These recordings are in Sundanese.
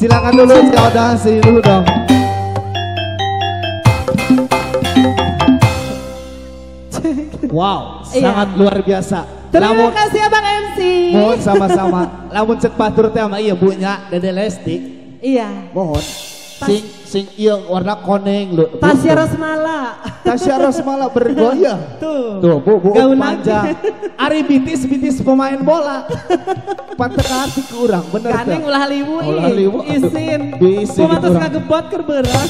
Silakan dulu, udah sini dulu dong. Wow, sangat luar biasa. Terima kasih Abang MC. Mohon sama-sama. Lamun cek batur teh mah ieu bunya Dede Lesti. Iya. Mohon. Sing sing ieu warna koneng lho. Tasya Rosmala. Tasya Rosmala bergoyang. Tuh. Tuh, Bu, bu panjang. Ari bitis-bitis pemain bola. Pantek hati ke urang, bener teh. Ganeng ulah liwu. Ulah liwu. Isin. Isin. Kumaha tos ngagebot keur beurang.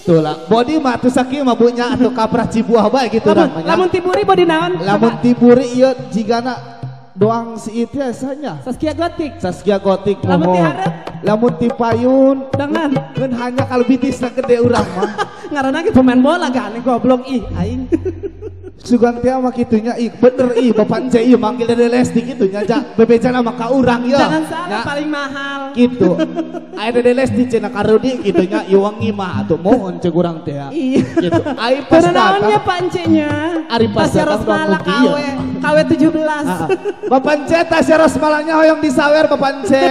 Tuh lah, body mah atuh sakieu mah bunya atuh kaprah cibuah bae gitu urang mah. Lamun tiburi body naon? Lamun tiburi ieu jigana doang si itu biasanya. Saskia Gotik. Saskia Gotik. Lamun ti hareup. Lamun ti payun. Dangan. Ngeun hanya kalau bitisna gede urang mah. Ngaranna ge pemain bola gane goblok ih aing. Sugan teh mah kitunya ih bener ih bapak ence ieu manggil Dede Lesti kitu nya ja bebejana mah ka urang ieu. Jangan salah paling mahal. Gitu. Aya Dede Lesti cenah ka Rudi kitu nya ieu wangi mah atuh mohon ceuk urang teh. Iya. Gitu. Ai pas datang Pak ence-nya. Ari pas datang KW KW 17. Bapak ence Tasya Rosmalanya hoyong disawer Bapak ence.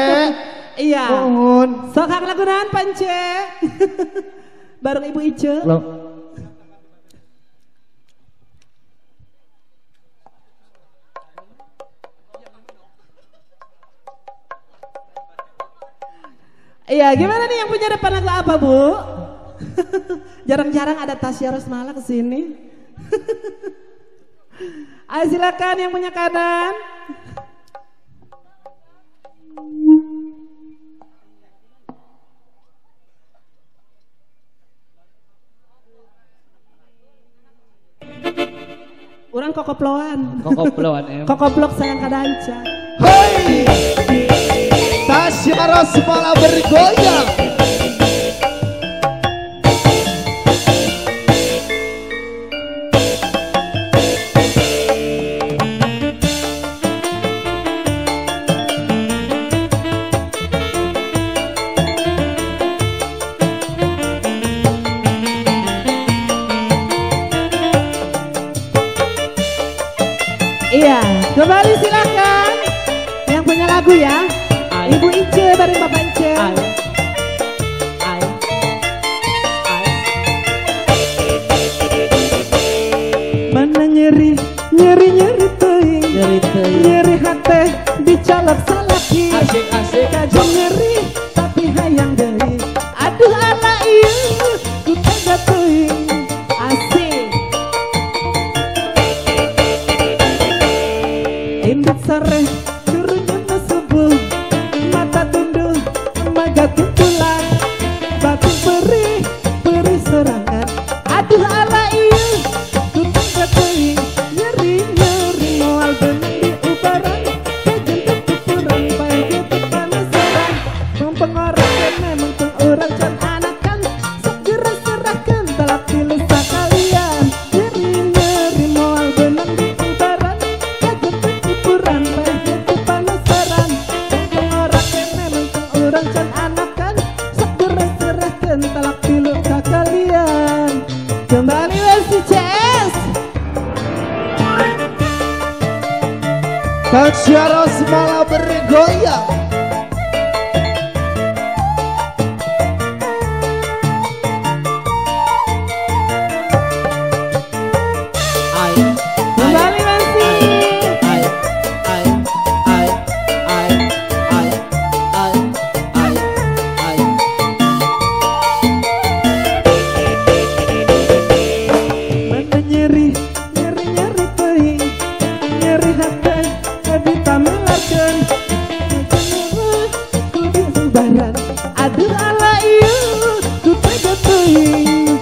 Iya. Mohon. Sok hak lagunan Pak ence. Bareng Ibu Ice. Loh. Iya, gimana nih yang punya depan lagu apa, Bu? Jarang-jarang ada Tasya Rosmala kesini. Ayo silakan yang punya kanan. Orang kokoploan. Kokoploan em. Kokoplok sayang kadanca. Hei! Tasya Rosmala bergoyang. Iya, kembali silakan yang punya lagu ya. Ibu Ice bareng Bapak Ice. Mana nyeri, nyeri nyeri teuing, nyeri teuing, nyeri hate dicalak salaki. Asik asik. Kajeng nyeri tapi hayang deui. Aduh ala ieu ku tega teuing. Asik. Indit sore turunnya subuh. Mata tunduh, maga tutulan, batin perih, perih serangan. Aduh ala ieu, tutang teuing, nyeri nyeri moal benang di ubaran, kajen tutupuran, bae gitu panasaran. Mempengorek kene mengtung urang can anakan, sok geura serahkeun talak tilu sakalian. Nyeri nyeri moal benang di ubaran, kajen tutupuran, bae gitu panasaran. Urang can anakan, sok geura serahkeun talak tilu sakalian. Kembali Lesti CS. Tasya Rosmala bergoyang. Kembali Lesti. Mana nyeri, nyeri nyeri teuing, nyeri hate ditamelarkeun. Ku diubaran, aduh ala ieu ku tega teuing.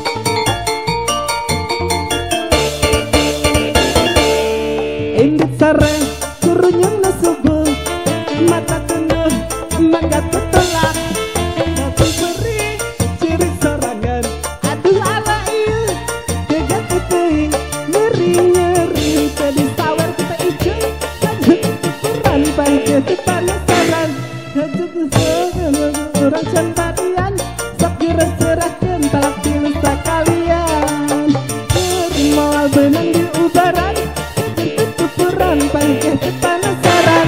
Indit sare kurunyungna subuh, mata tunduh mangga tutulak, batu perih cirik sorangan. Aduh ala ieu tega teuing, nyeri nyeri teu disawer ku teh ieu, kajen tuturan bae teu panasaran. Urang can badian, sok geura serahkeun talak tilu sakalian. Nyeri moal beunang di ubaran, kajen tutupuran bae teu panasaran.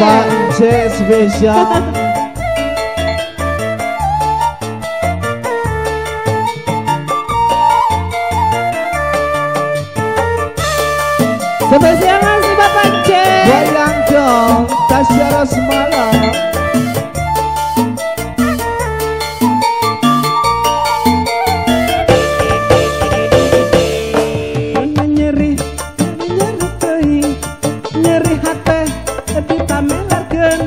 Bapak C spesial. Spesial masih Bapak C. Goyang dong, Tasya Rosmala. Nyeri, nyeri teuing, nyeri hate dipamelarkeun.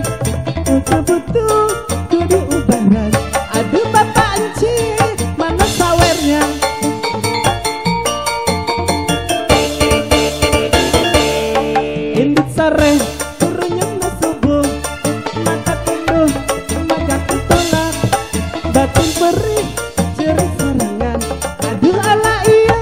Butuh-butuh kudu ubaran. Aduh Bapak Enci, mana sawernya? Indit sore, turunnya subuh, mata tunduh, mata ketolak, batin perih, jerit serangan. Aduh ala iya,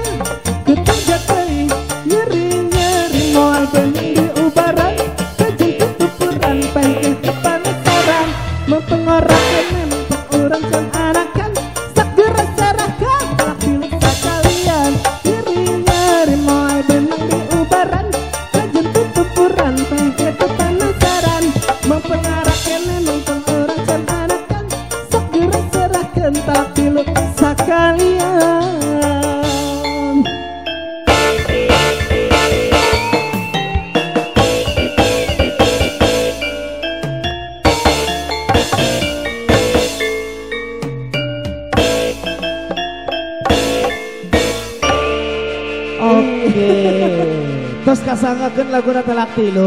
kutung jatei, nyeri nyeri moal bening di ubaran, kejeng ketupuran, pengkeh kepanasaran, mempengorakan nempel urang can arakan, sak gerak serahkan, talak pilih sakalian, nyeri nyeri moal bening di ubaran, kejeng ketupuran, pengkeh kepanasaran, mempengaраkan nempel urang can arakan, sak gerak serahkan, talak pilih sakalian. Oke. Terus kasangakeun laguna talak tilu.